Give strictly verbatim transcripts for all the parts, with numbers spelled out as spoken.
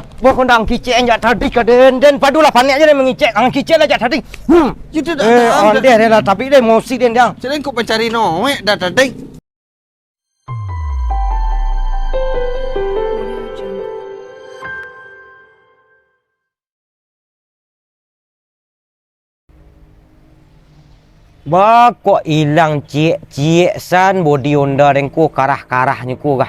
Boh kondang kicek jak tadi ka den, den padulah panek je den mangicek, ang kicek lah jak tadi. Hmm. Itu dah Eh, tahu dah. Ondeh deh lah, tapi deh emosi den dah. Selain kau pancari noek dah tadi. Ba kok ilang ciek-ciek san bodi Honda den ko, karah-karahnyo ko kah?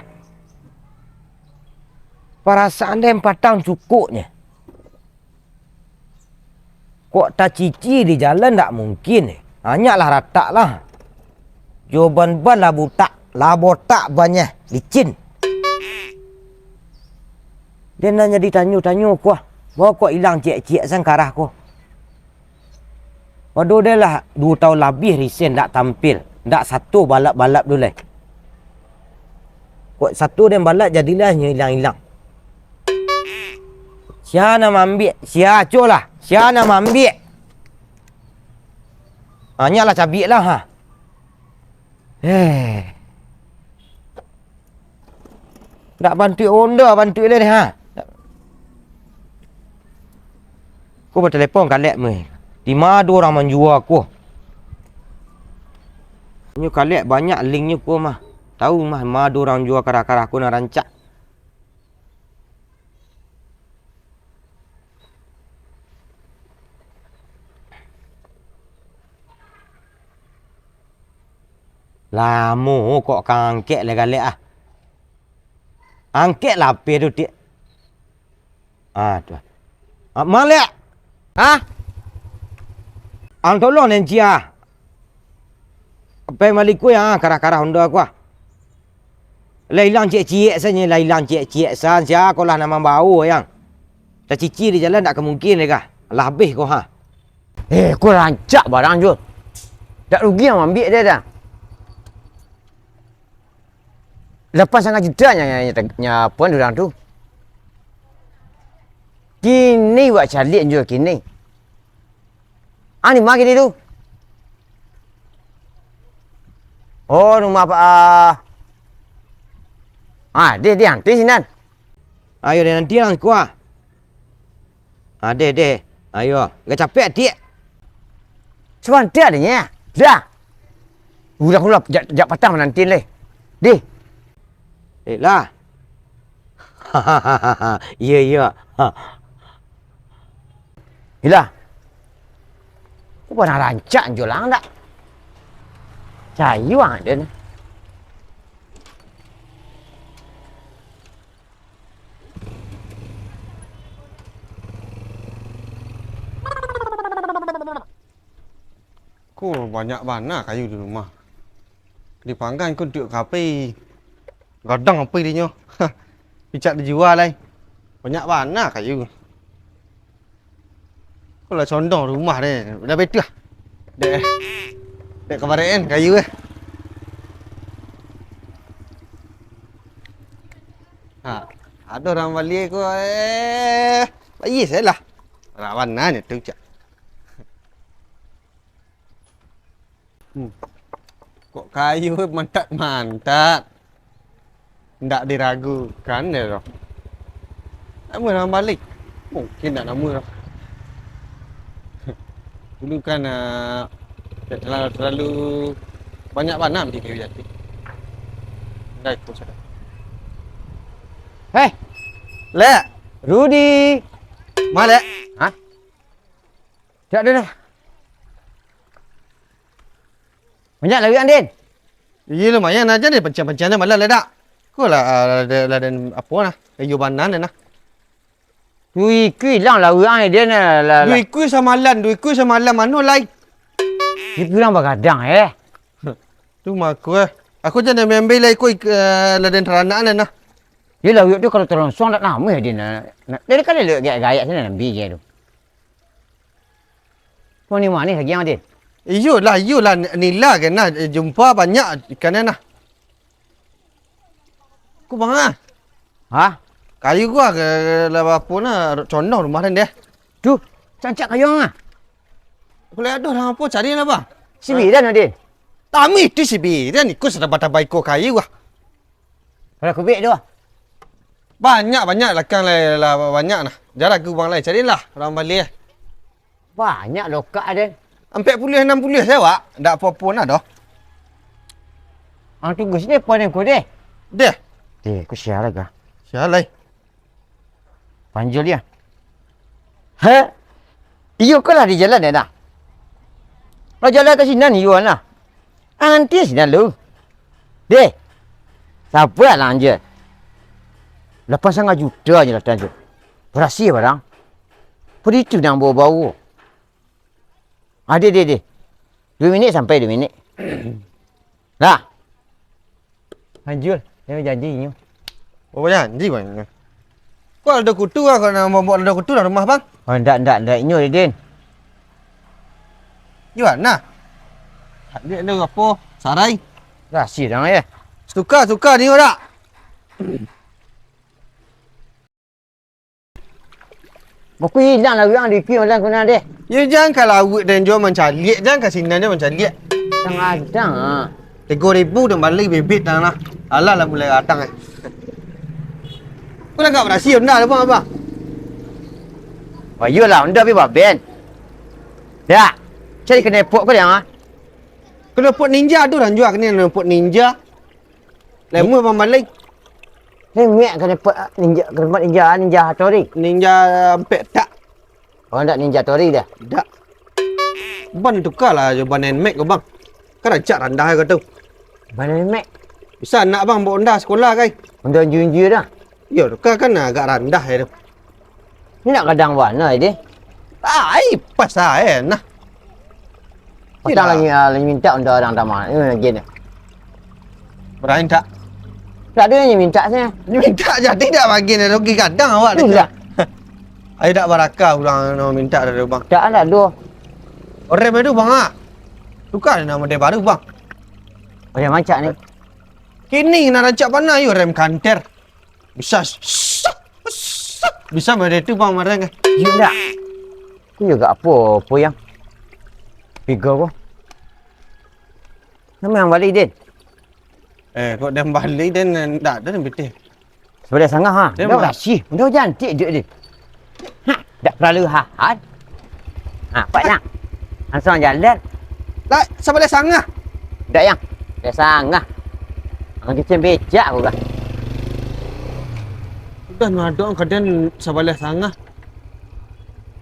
Parasaan den patang cukuknyo. Kok tacici di jalan ndak mungkin. Anyaklah ratak lah. Jo ban-ban lah butak, lah botak banyeh, licin. Den nan jadi tanyo-tanyo ko ah, ba kok ilang ciek-ciek san karah ko. Pado den lah duo taun labiah risen ndak tampil, ndak sato balap-balap tu lai. Kok sato den balap jadilah nyo ilang-ilang. Sia nan maambiak, sia colah, sia nan maambiak. Anyaklah cabiak lah ha. Eh. Ndak bantuak Honda, bantuak lai deh, ha. Ko batalepon kalek meh. Di ma ado urang manjua ko? Nyo kalek banyak linknyo ko mah. Tahu mah ma ado urang jua karah-karah ko nan rancak. Lamo kok ka angkek lai galek ah. Angkek lah P tu, Tik. Ah, tu. Ah, Malek. Hah? Ang tolong den cia. Pai maliku yang ah, karah-karah Honda ku ah. Lah ilang ciek-ciek sajo, lah ilang ciek-ciek san. Sia ko lah nan mambao yang. Tacici di jalan dak ka mungkin deh kah? Lah abih ko ha. Eh, ko rancak barang Jul. Dak rugi yang maambiak deh dah. Lapan satangah juta nya, nya, nya, nya puan urang tu. Kini wak caliak Jul kini. Ah, ni ma kini tu? Oh, rumah Pak, ah. Ah, deh, deh, nanti sinan. Ayo, deh, nanti lah, kuah. Ah, deh, deh. Ayo, agak capek, Tik. Sabanta deh, nya. Dah. Ulah, ulah, jak, jak patang mananti leh. Deh. Eh, lah. Iya, iya. Ha. Ilah. Ko barang rancak Jul ang dak? Cayu ang den. Ko banyak bana kayu di rumah. Dipanggang ko untuak ka api. Gadang api dinyo. Picak dijua lai. Banyak bana kayu. Ko lah condong rumah deh. Udah betuah. Dek. Dek kabarek kan kayu eh. Ha, ado urang bali ko eh. Bayie sajolah. Rawan nan itu cak. Hmm. Kok kayu mantap-mantap. Ndak diragukan deh tu. Namuah urang bali. Mungkin ndak namuah tu. Dulu kan, ah, tak terlalu, terlalu banyak bana di kayu jati. Ndak ikut sudah. Heh! Lek! Rudi! Ma, Lek? Hah? Dak ado doh. Banyak lawik ang, Din? Iyo, lumayan aja ni, panciang-panciang ni malah ledak. Ko lah, ah, laden, laden apo nah, kayu bana ni nah. Duo ikua ilang lawik ang, Din, lah, lah. Duo ikua samalam, duo ikua samalam, mano lai? Di urang bagadang, eh. Tu mako, eh. Aku jan ambiak-ambiak lah iko, eh, laden taranak ni nah. Yo, lawik tu kalau talonsuang dak namuah, Din, nah. Dari kali lewat gayak-gayak sini, ambiak je tu. Manih-manih lagi, Din. Iyolah, iyolah, nila kan nah, jumpa banyak ikan nah. Ku bang ah. Hah? Kayu gua ke lah apo nah, condong rumah den deh. Tu, cancak kayu ah. Boleh ado lah apo cari lah, Bang. Si Bidan, Din. Tami tu si Bidan, ikut sadang batabai ko kayu ah. Kalau kubik tu. Banyak, banyak lakang lai, lah banyak nah. Jan ragu bang lai, carilah urang bali eh. Banyak lokak den. Ampek puluah, anam puluah se awak, ndak apo-apo nah doh. Ah, tunggu sini, apo den ko deh? Deh. Deh, ko sia lah ga. Sia lai. Panjul dia. He? Iyo ko lah di jalan dah. Lah jalan ka sinan iyo lah. Ah, nanti sinan lu. Deh. Sabar lah anjir. Lapan satangah juta je lah tu. Barasiah barang. Padi tu nang bau-bau. Ah, deh, deh, deh. Duo minik sampai, duo minik. Lah. Anjir, jan bajanji inyo. Oh, bajanji bang. Kok lado kutu ah, kok nak bawa lado kutu dalam rumah bang? Oh, ndak, ndak, ndak inyo, Deden. Di mana? Adik ada apo? Sarai. Lah, sidang eh. Suka, suka ni dak? Baku ilang lah urang di P malam kena deh. Yo, jan ka lauik den jo mancaliak, jan ka sinan jo mancaliak. Kadang-kadang ah. Tigo ribu den bali bibit tanah. Alah lah mulai datang eh. Kau dah agak barasiah onda tu bang, abang? Oh, iyolah, onda pi baben. Dak. Cari knalpot kau yang ah. Knalpot ninja tu orang jual kena knalpot ninja. Lama bang bali. Ni mek knalpot ninja, knalpot ninja, ninja Hattori. Ninja ampek tak? Oh, ndak Ninja Tori dah? Dak. Ban tuka lah jo ban Nmax ko, bang. Kan rancak randah ko tu. Ban Nmax? Bisa anak bang bawa Honda sekolah kai. Honda unjui-unjui dah? Iyo, tuka kan agak randah e tu. Ni nak gadang bana e deh? Ai, pas lah e nah. Patang lagi, ah, lagi mintak Honda urang tama. Ni lagi ni. Bara mintak? Tak ado nan mintak se. Mintak jadi dak bagi ni, rugi gadang awak ni. Itulah. Ai dak baraka urang no mintak dari bang. Tak ado. Rem tu bang ah. Tuka nama dia baru bang. Rem rancak ni. Kini nak rancak bana yo rem kanter. Bisa, bisa model tu bang mareng eh. Iyo ndak? Ko yo gak apo, apo yang pigo ko? Namo yang bali, Den? Eh, kok den bali, den ndak ado den pitih. Sabaleh sangah ha. Den ndak bali. Barasiah, ndak jantik dek den. Ha, ndak paralu ha. Ha. Ha, pak nang. Langsung jalan. Lah, sabaleh sangah. Ndak yang. Sabaleh sangah. Ang kicin becak ko kah. Udah nadok ka den sabaleh sangah.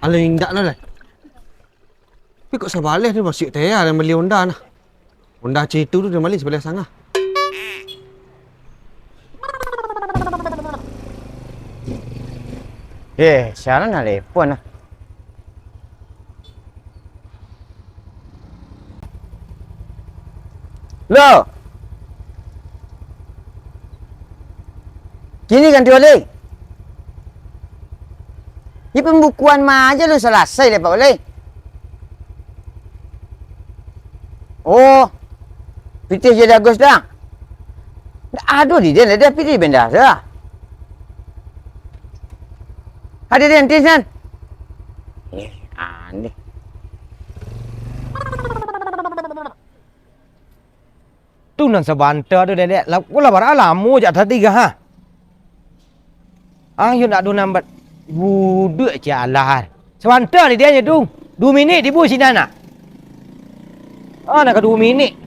Alah indak lah, lah. Tapi kok sabaleh ni masih teh ada bali Honda nah. Honda C itu tu dia bali sabaleh sangah. Eh, siaran nak telepon lah. Lo. Kini ganti bali. Ni pambukuan ma aja lu salasai deh, Pak Ulai. Oh, pitih jadi Agus dah. Ndak ado di den, dah pitih benda dah. Ada di antis kan? Eh, aneh. Tu nan sabanta tu, Dedek. Lah, lah bara lamo jak tadi kah, ha? Ah, yo nak do nambat. Buduak cialah. Sabanta di dia tu. Duo minik tibo sinan nak. Ah, nak ka duo minik.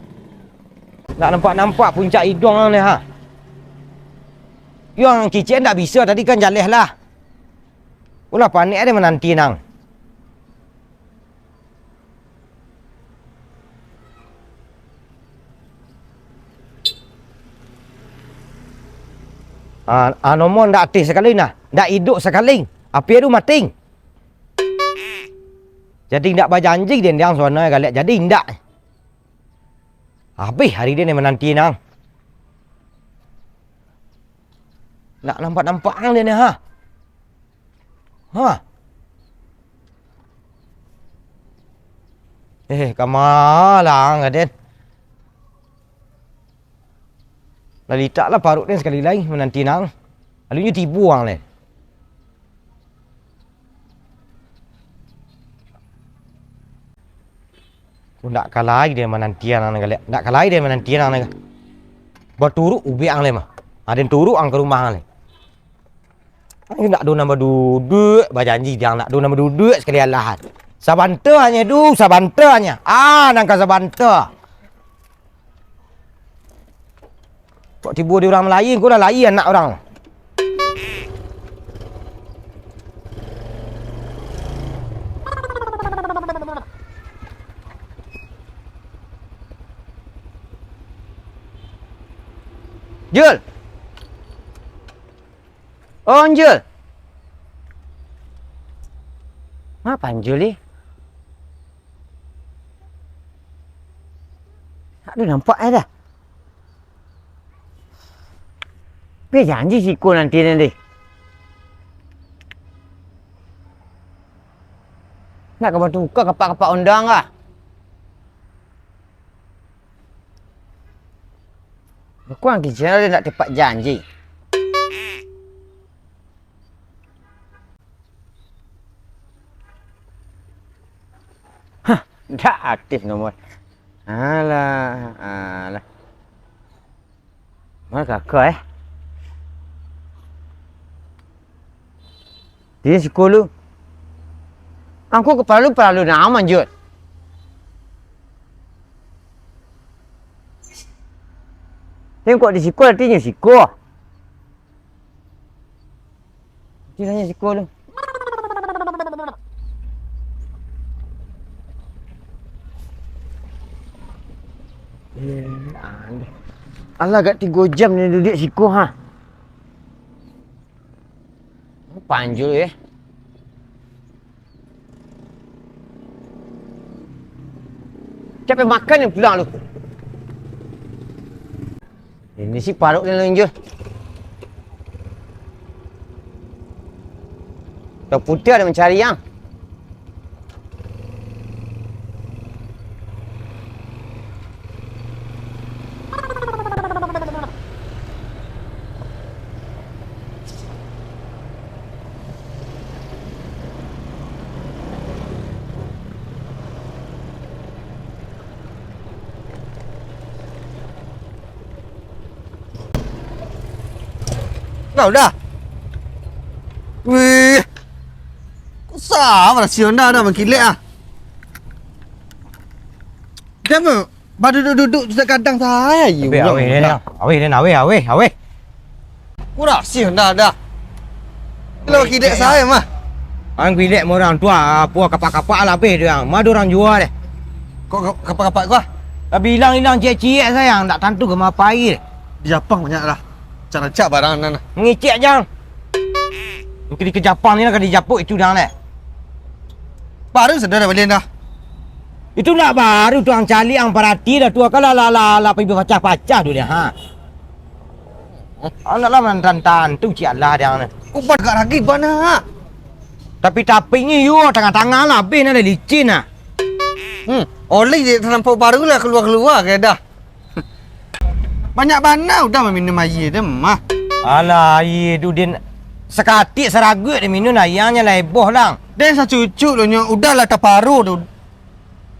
Nak nampak-nampak puncak iduang ni, ha. Yang cicik ndak bisa tadi kan jaleh lah. Ulah panek ade mananti nang. Ah, ah, nomor ndak atih sakali nah, ndak iduik sakali, api adu mating. Jadi ndak bajanji den diang suanai galak jadi ndak. Habih hari den mananti nang. Ndak nampak-nampak ang den ha. Ha. Eh, kama lah ang, Raden? Lah litak lah paruik den sakali lai mananti nang. Alun nyo tibo ang lai. Ko ndak ka lai den mananti ang nan galak. Ndak ka lai den mananti ang nan galak. Baturuik ubek ang lai mah. Ha, den turuik ang ka rumah ang lai. Ai, ndak ado nan baduduak, bajanji jang ndak ado nan baduduak sakali alah. Sabanta nyo du, sabanta nyo. Ah, nan ka sabanta. Kok tibo di urang malayi, ko lah layi anak urang. Jul. Oh, Jul. Ma Panjul, eh? Aduh, nampak eh dah. Pai janji siko nanti ni, deh. Nak ka batuka kapak-kapak ondang kah? Kurang kicik lah, dia nak tepat janji. Hah, dak aktif nomor. Alah, alah. Mana kakak, eh? Dia sekolah. Angku kepala lu, kepala lu nak manjut. Tengok di siko, artinya siko. Artinya siko tu. Eh, aneh. Alah, agak tigo jam ni duduak siko, ha. Panjul, eh. Capek makan ni pulang lu. Ini si paruk ni, Lanjur. Dah putih ada mencari yang. Dah, udah. Wih. Kok sama lah si Honda dah mangkilek ah. Dia me-, baduduk-duduk tu kadang saya ayu. Tapi aweh dia ni, aweh dia ni, aweh, aweh, aweh. Kurang si Honda dah. Kalau kidek saya mah. Ang gilek mo urang tu, ah, apo kapak-kapak lah abih tu yang. Ma ado urang jua deh. Kok ka-, kapak-kapak ko ah? Lah bilang ilang ciek-ciek sayang, ndak tantu ka ma pai deh. Di Japang banyak lah. Rancak-rancak barang nan lah. Mangicek jang. Mungkin di ke Japang ni lah ka dijapuk itu dang deh. Baru sudah dah balian dah. Itu ndak baru tu ang caliak ang parati dah tu, kan lah, lah, lah, lah pai bapacah-pacah tu dia, ha. Anak lah mantan tantu ciek lah dia ni. Ubat gak lagi bana. Tapi-tapi ni yo tangah-tangah lah abih nah licin nah. Hmm, oli dia telampau baru lah keluar-keluar ke dah. Banyak bana udah maminum aia dia mah. Alah, aia tu din sakatik saraguik dia minum aia nyo lah heboh lang. Den sacucuk lo nyo udah lah taparo tu.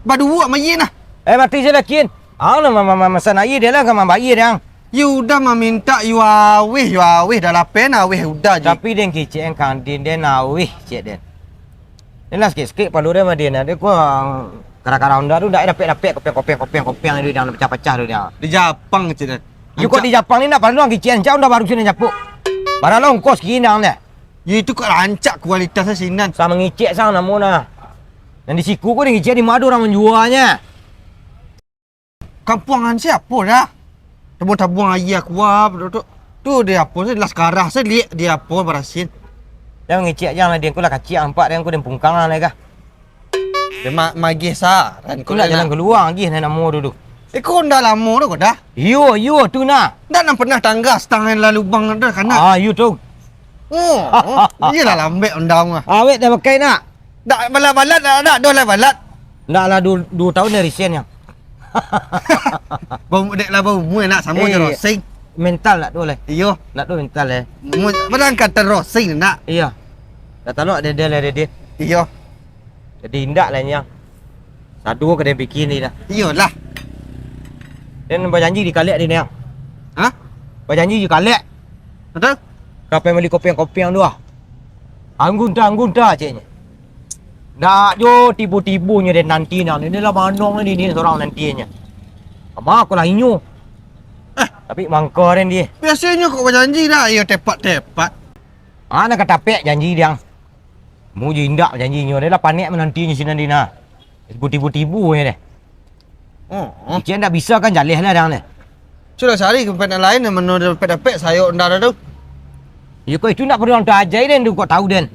Baduo maia nah. Eh, mati je lah kin. Ang lah ma-, ma-, ma-, masan aia dia lah ka mambayia dia ang. Yo udah mamintak, yo aweh, yo aweh, dah lapeh nah, aweh udah je. Tapi den kicik ang kandin den aweh, cek den. Den lah sakik-sakik palu den mah den, ado ko kara-kara Honda tu ndak dapek-dapek kopiang, kopiang, kopiang, kopiang tu dah pacah-pacah tu dah. Di Japang cek den. Yo kok di Japang ni ndak palu ang kicik ang, cak Honda baru sini japuk. Bara lah ongkos kini ang deh. Yo itu kok rancak kualitasnya sinan. Sa mangicek sang namo nah. Nan di siku ko den kicik di ma ado urang manjualnya. Kampuangan siapo dah? Tabuang-tabuang aia kuah tu, tu, tu di apo se, las karah se liak di apo barasin. Jan ngecek jan lah, den ko lah kaciak nampak, den ko den pungkang lah lai kah. Den ma-, magih saran ko lah jalan kalua agih nan namo tu tu. Eh, ko ndak lamo tu ko dah? Iyo, iyo tu nah. Ndak nan pernah tangga stang nan lah lubang tu kan? Ah, iyo tu. Oh, oh, iyolah lambek undang lah. Awet dah pakai nak. Dak balat-balat dak, dak doh lah balat. Ndak lah, du-, duo taun dari sen yang. Bau dek lah bau umur nak samo je rosing. Mental nak tu lah. Iyo. Nak tu mental eh. Mu-, padahal kata rosing nak. Iyo. Dah talok dia, dia lah dia, dia. Iyo. Jadi indak lah nyang. Sadu ka dia bikin ni dah. Iyolah. Dan bajanji di kalek dia ni. Hah? Bajanji di kalek. Betul? Kapai beli kopiang-kopiang tu ah. Anggunta, anggunta, ceknyo. Ndak jo tibo-tibo nyo den nanti nang ni, lah manong ni, ni sorang nanti nyo. Kama ko lah inyo. Eh. Tapi mangko den di. Biasonyo kok bajanji dah, iyo tepat-tepat. Ah, nak katapek janji diang. Mu jo indak janji nyo, den lah panek mananti nyo sinan di nah. Tibo-tibo nyo deh. Oh. Kecek ndak bisa kan jaleh lah dang deh. Sudah cari ka tampek nan lain, nan mano dapek-dapek sayok ndak ado tu. Iyo, kok itu ndak paralu urang tu ajai den tu, kok tahu den.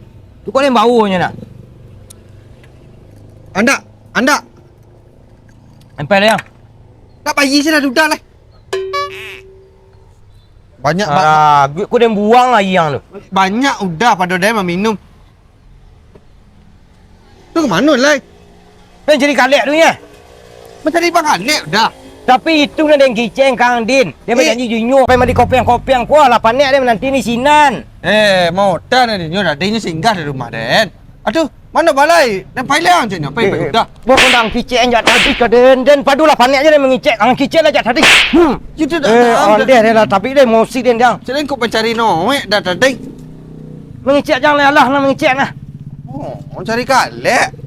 Tu kok den bawo nyo nak. Andak, andak. Empel yang. Tak bayi sih lah, duda lah. Banyak ba- Ah, gu-, kok den buang lah yang tu. Banyak udah pado den maminum. Tu ka mano lai? Eh, cari kalek tu, ya? Mancari Bang Alek dah. Tapi itu nan den kiceng, Kang Din. Dia Eh. bajanji jo inyo, pai mali kopiang-kopiang, kuah lah panek dia mananti ni sinan. Eh, mau tan ni, nyo dah, dia nyo singgah di rumah den. Aduh, mano balai? Den pai liang caknyo, pai, pai Eh, udah. Bang, kondang kicek jak tadi ka den, den padulah panek je den mangicek. Ang kicek lah jak tadi. Hmm. Itu dah Eh, tahu dah. Ondeh deh lah, tapi deh emosi den, dang. Selain kau pancari noek dah tadi. Mangicek jang lah, lah, nak mangicek nah. Oh, cari kalek.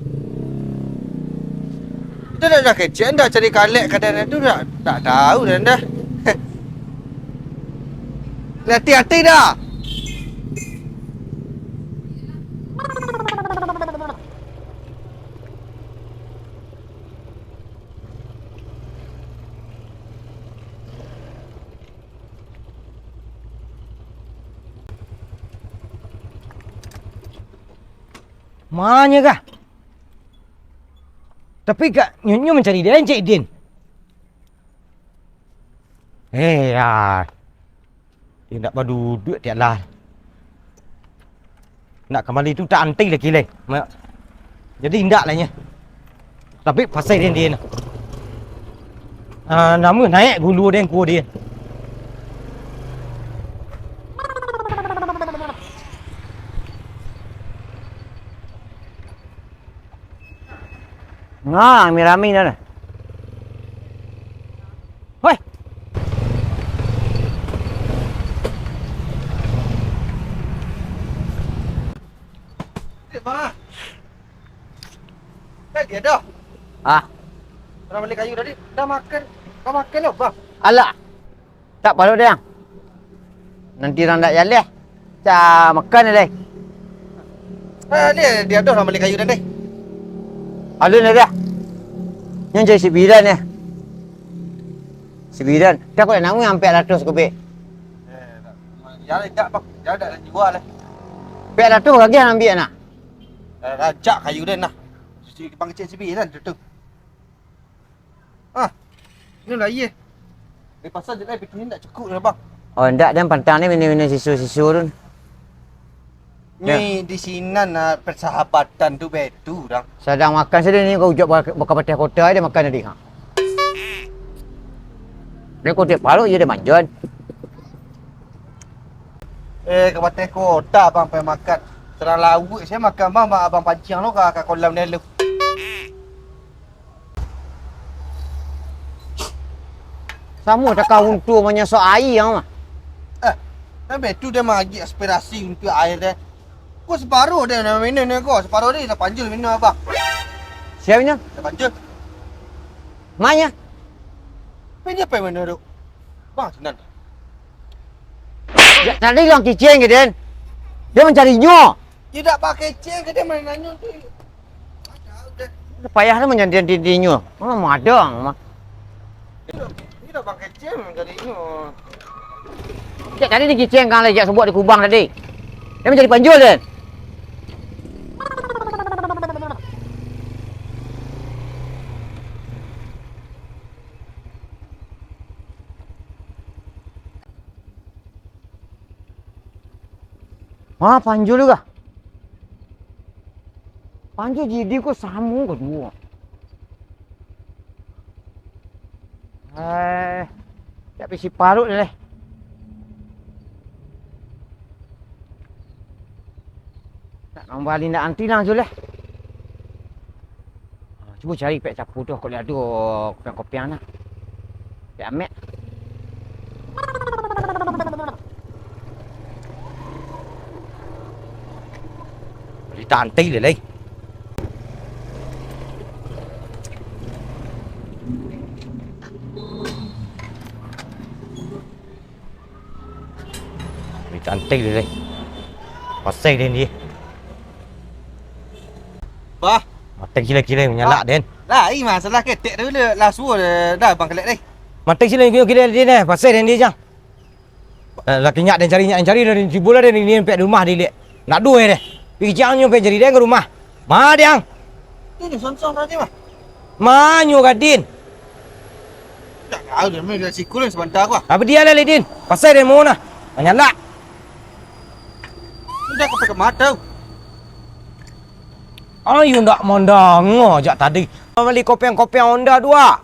Itu dah, dah kecek dah cari kalek ka den tu dah, tak tahu dah dah. Hati-hati dah. Manya kah? Tapi kak nyunyu mancari dia encik Din. Eh, ya. Indak baduduak tiak lah. Nak kambali tu tak anti lagi lai. Ma-, jadi indak lah nya. Tapi pasai den, den. Ah, nama naik gulu den, ku den. Nah, rami-rami dah. Hoi. Dek, Bang, ah. Kan dia dah. Ah. Orang beli kayu tadi, dah makan. Kau makan lo, Bang? Alah. Tak parut deh. Nanti orang dak jaleh. Cak makan deh. Ah, ni dia dah orang beli kayu tadi. Alun dah. Yang jadi sibiran ya. Sibiran. Dah kau nak nanggung sampai ratus kubik. Eh, tak. Ya, tak, Bang. Ya, tak jual lah. Pek ratus lagi nak ambil nak. Eh, rancak kayu dia nah. Suci kepang kecil sibiran tu, tu. Ah, ni lah iya. Dari pasar je lah, bikin ni tak cukup dah, Bang. Oh, ndak, dan pantang ni minum-minum sisu-sisu tu. Ni di sinan, ah, persahabatan tu betu, dang. Sadang makan saja ni, kau ujak baka-, baka patah kota dia makan tadi, ha. Ni kau tiap parut je dia manjon. Eh, ka patah kota, Bang, pai makan. Sadang lauak saya makan, Bang, Bang, abang pancing lo ka, ka kolam ni lo. Samo cakak untu manyasok aia mah. Eh, sampai tu dia mah agi aspirasi untuak aia deh. Ko separuh deh nak minum ni ko, separuh ni nak panjul minum abang. Siapa minum? Nak panjul. Manya? Tapi dia apa yang minum tu? Bang, sinan. Ya, tadi yang kicing ke, Den? Dia mencari nyo. Tidak pakai ceng ke dia main nanya tu. Payah lah manyandian dindingnyo. Oh, madang mah. Ini dah pakai ceng main cari nyo. Cek tadi ni kiceng kang lagi subuak di kubang tadi. Dia mencari panjul, Den. Ha, panjul tu kah? Panjul jadi ko samo kaduo. Eh, tak bisi parut deh. Nak mambali nak anti langsung deh. Ha, cubo cari pek capu tu, kok ado kopiang-kopiang nah. Pek amek. Ditanti le lai. Ditanti le lai. Pasai den di. Bah. Mati gila-gila manyalak den. Lai masalah ketek tu lah, lah suo dah, dah bangkalek deh. Mati gila-gila den eh. Pasai den di jang. Eh, lah kinyak den cari, nyak den cari, dari tibo lah den ni, sampai rumah di lek. Nak duo deh. Pikir jangan nyo pai cari den ka rumah. Ma diang? Tu ni sonsong tadi mah. Ma nyo gadin? Tak tahu dia main dari siku lah sebentar aku ah. Apa dia lah Lidin? Pasai den mau nah. Manyalak. Udah kau pakai mata. Ayo ndak mandanga jak tadi. Bali kopiang-kopiang Honda tu ah.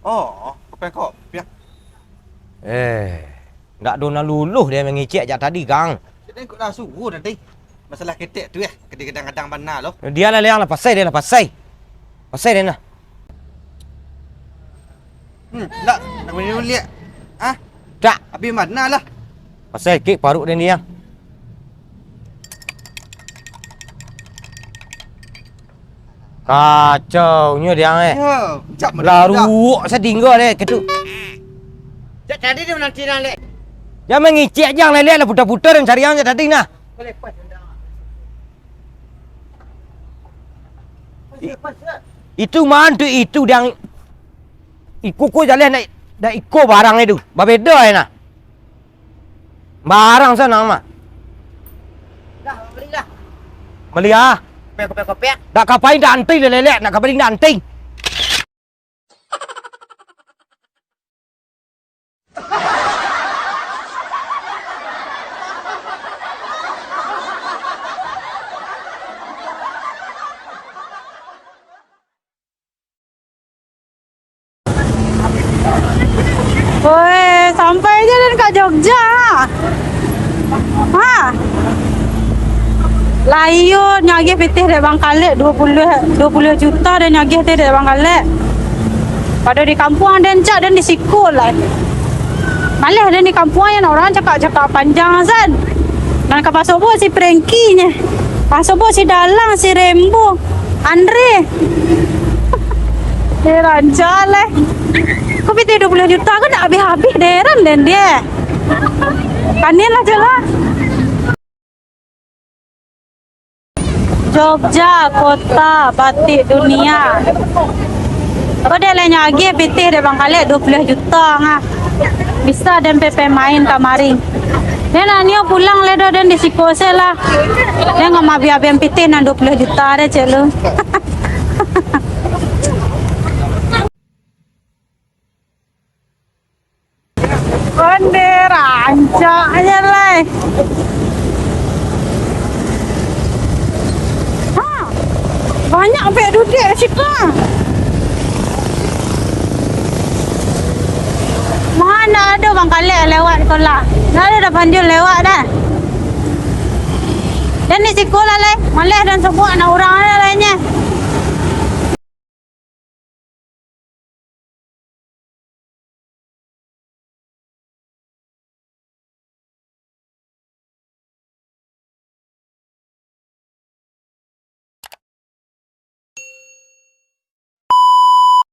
Oh, kopiang-kopiang. Eh, ndak do nan luluh dia mangicek jak tadi, Kang. Jadi kok dah suruh tadi. Masalah ketek tu ya, kena kadang-kadang bana loh. Dia lah liang lah pasai dia lah pasai. Pasai dia nah. Hmm, ndak, nak minum liak. Ah, tak. Habis mana lah? Pasai kek paruk dia ni yang. Kacau nyo diang eh. Yo, cak mana dah. Laruak sadinggo deh ketu. Cak tadi dia menanti nang lek. Jan mangicek jang lelek lah putar-putar dan cari ang cak tadi nah. I-, itu man tu itu diang. Iko ko jaleh nak dak iko barang itu. Babeda eh nah. Barang sanang mah. Dah, balilah. Bali ah. Kopiak, kopiak, kopiak. Dak kapai dak anting dah lelek, nak kapai dak anting. Woi, sampai aja den ka Jogja, ha? Ha? Lah iyo, nyo agiah pitih dek Bang Kalek, duo puluah, duo puluah juta den nyo agiah pitih dek Bang Kalek. Pado di kampuang den cak, den di siko lai. Maleh den di kampuang, nan urang cakak-cakak panjang san. Nan ka pasobok si Prengki nyo. Pasobok si Dalang, si Rembo. Andre. Eh, rancak leh. Ko pitih duo puluah juta ko ndak habih-habih, heran den deh. Panin lah, jelas. Jogja, kota batik dunia. Ko dek lai nyo agiah pitih dek Bang Kalek duo puluah juta ngah. Bisa den pe-, pe main kamari. Den anio pulang lai doh, den di siko se lah. Den ngam abih-abih pitih nan duo puluah juta deh, cek lu. Onde rancak aja lai. Ha, banyak pek duduak di situ. Mana ada Bang Kalek lewat sekolah. Ndak ada dah panjul lewat dah. Dan di siko lah lai. Maleh dan sebuah anak urang ada lainnya.